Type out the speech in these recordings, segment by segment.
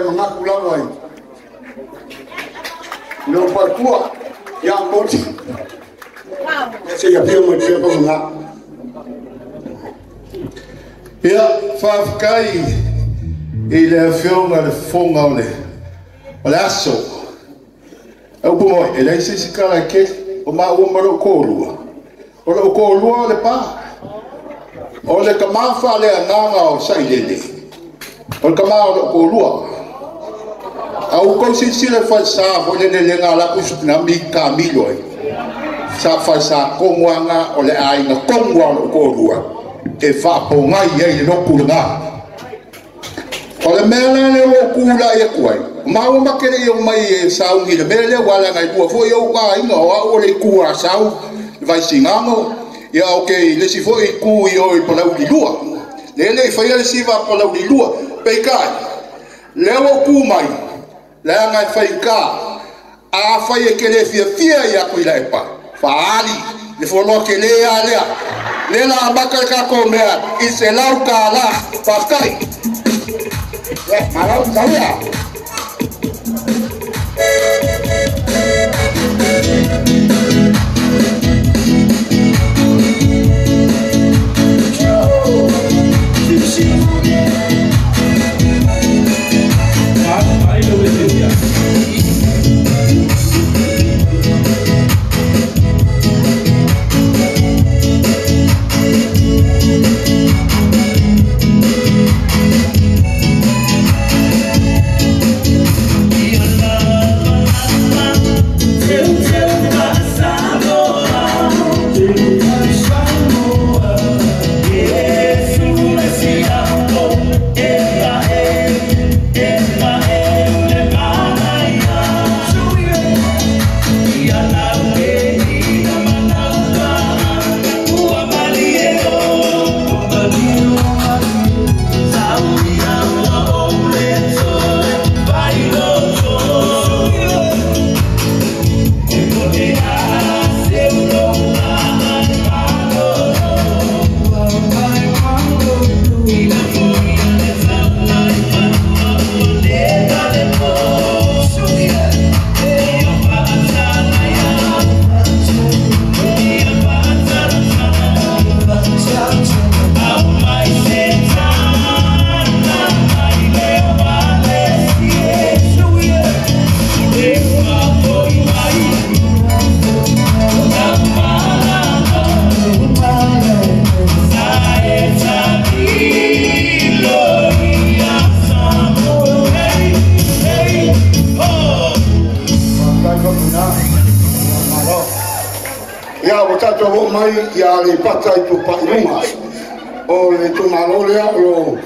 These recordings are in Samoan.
Manatu lava i lou faletua ia Moti se i afio mai pea Faumuina. Ia, faafetai i le Afioga i le Fofoga o le aso. Upu moi, e leai se isi tala e tele, o maua ma lou toalua. O lou toalua o le pa. O le tama faaleagaga o Sailele, o le tama o lou toalua. A ua tou silasila i falesa foi lele le na alu atu na mi kamilo ai. Sa falesa tonu lava o le aiga tonu lava o lou toalua e faapogai ai le lotu lena. O le mea la lea ua ou tulai atu ai, maua ma te le i omai e sauni i le mea lea, ua leaga e lua foi ou aiga, o au o le itu Asau, le Vaisigano, ia o ke i le isi foi itu i o i Palauli 2. Le le i faia le siva Palauli 2, peitai, lea ua ou tu mai, leaga e faigata, a fai e te le fiafia ia Tuilaepa, faali le fualoa tele lava lea. Lea la amata le tatou mea i $100. Faafetai. Malo, sauia. Ia, ua tatou oo mai ia Aleipata Itupa i Luga. O le itumalo lea o lo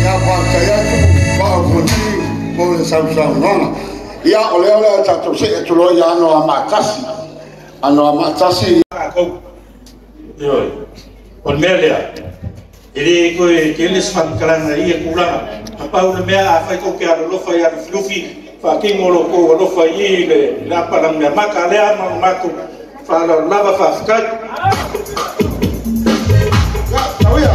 Ia faafetai atu faafonii mo le sausaunoaga. Ia, o lea o le a tatou see atu loa ia Anoamaa 1. Anoamaa 1. Ioe, o le mea lea, e le toe tele se faamatalaga i ia tulaga. Na pau le mea, afai tou te alolofa ia Lufilufi, faatino lo outou alofa i i le apa lanumeamata lea ma le matou Fa'aloalo lava fa'afetai. Ia, tauia.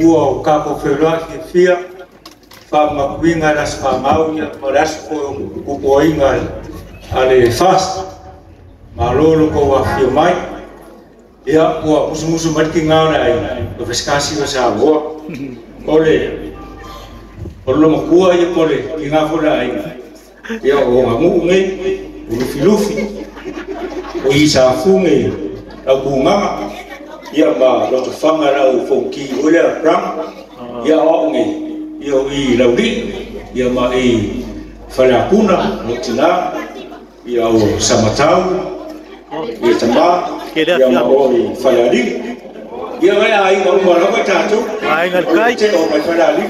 Ua o kako feloa fia fa makuinga na spa mau ia ma le aso foi o pupuaiga a le FAS malo lo ko wa fia mai ia ua musumusu mai ki ngā le ai o fesikasi wa sa voa o le o lo makua ia po le ki ngā fo le ai ia o ngā nguu nei o lufi lufi o i sa fu nei au kunganga ia ma loto fanga lau fongki o le ram ia o ngi ia o i lauli ia ma i falakuna o tina ia o samatau ia tama ia ma o i falali ia mai ai o ma lo tatu ai ngal kai te o mai falali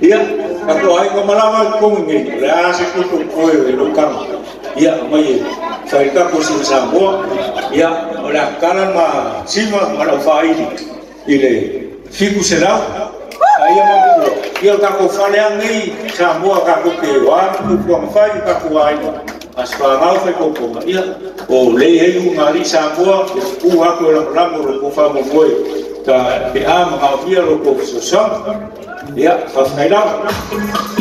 ia ka ko ai ko malama ko ngi le a se ko ko e lo kam ia mai fai ka ko si Samoa ia o la kala ma sima ma la fai i le fiku serau ai ma ko ia ka ko fale angi Samoa ka ko ke wa ku ku ma fai ka ko ai as fa ngau fai ko ko ia o le he u ngari Samoa ku ha ko la la mo ko fa mo moi ta pe a ma ka ia lo ko so so ia fa fai la. Bye.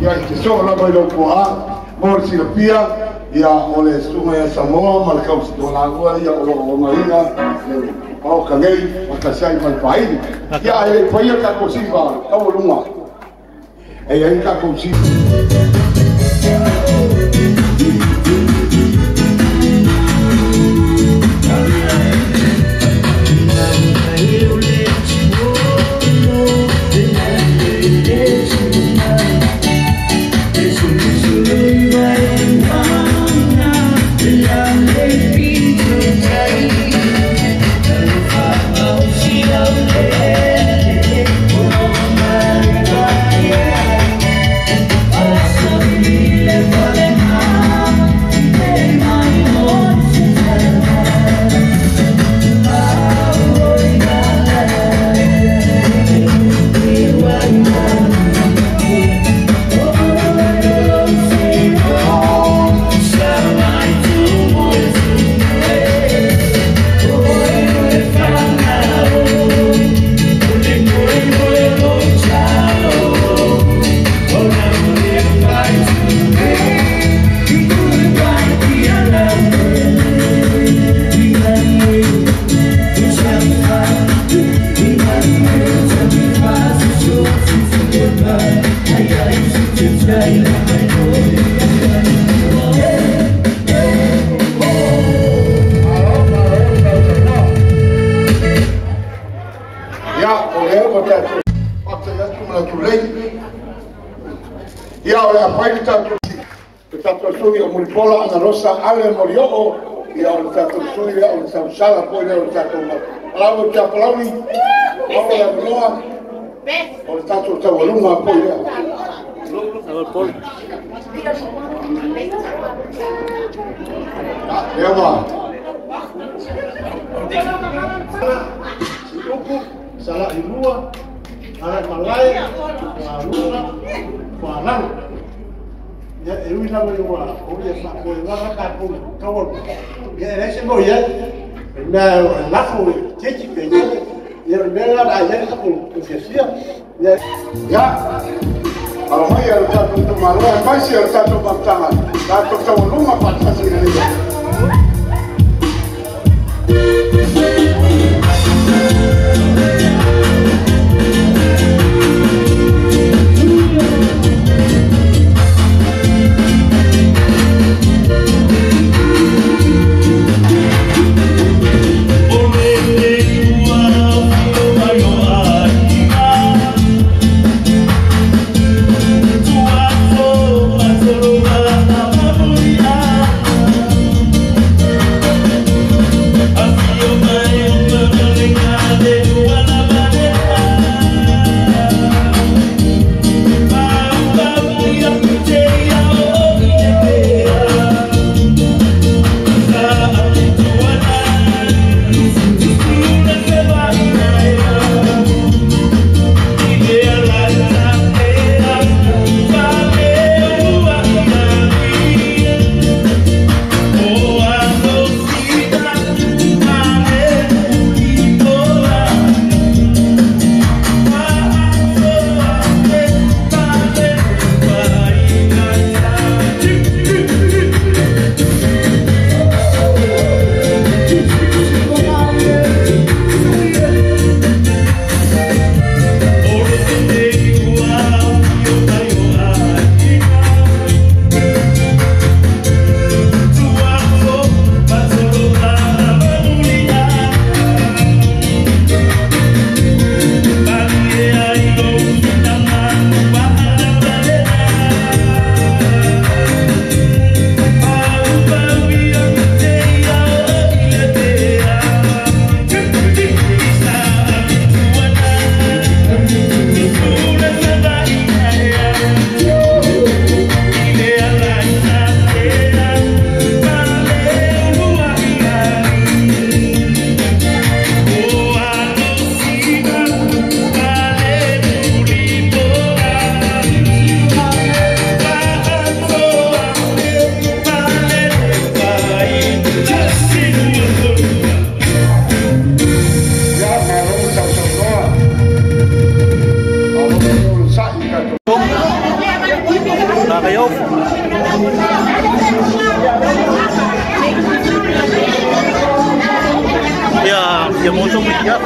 Ia i te soo lava i lau puaa mo le silafia ia o le susuga ia Samoa ma le kausitolagua ia o loo ogaina le maoka nei matasi ai ma le faaili. Ia ae le faia tatou siva taualuga e iai tatou siva. Ia o le apai le tatou sui o Mulipola ana rosa ale molio'o ia o le tatou sui lea o le tausala foi lea o le tatou palau o Palauli o le avanoa o le tatou taualuga foi lea. Lea ua Upu, Salailua, Malae, Maluna, Kualalo. Ia e ui lava i ua o ia faapoe lava tatou taualuga. Ia e leai se mea o i ai. O le mea e lafo i titi pe ia. Ia o le mea lena a i ai le tatou fiafia. Ia. Ia, alo mai le tatou itumalo aemaise o le tatou mafutaga, tatou taualuga faatasi i lenei. Thank you. Ya, ya mucho muy ya.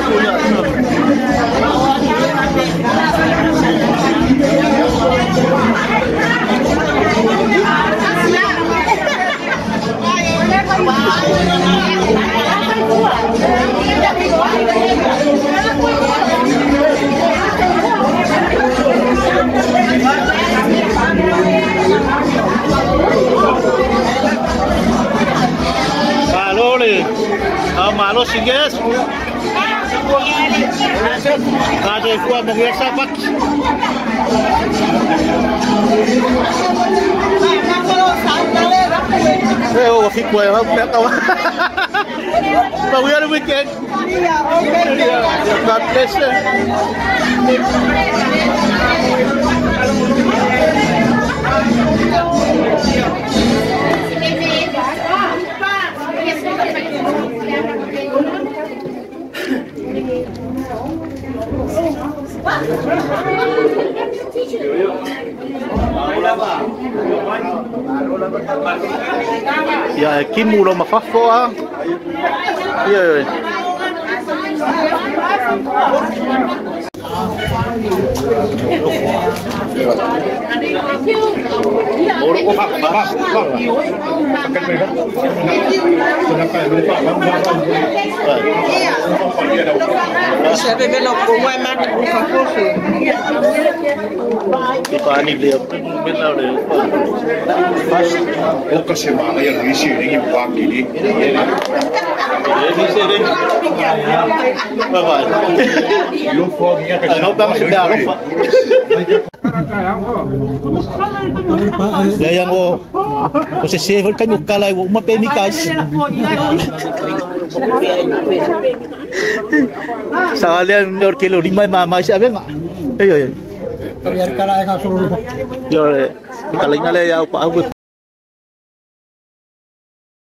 Malo singes. Kada fua mengesa pak. Eh, oh, fico aí, vai pegar. But we had a weekend. God bless you. Ya kimu lo mafafoa. Ya. Yang o se se vol kanyo kala o uma peni guys. Salian nor kilo lima mama si abenga. Ayo ayo. Yo kala ngale ya pa.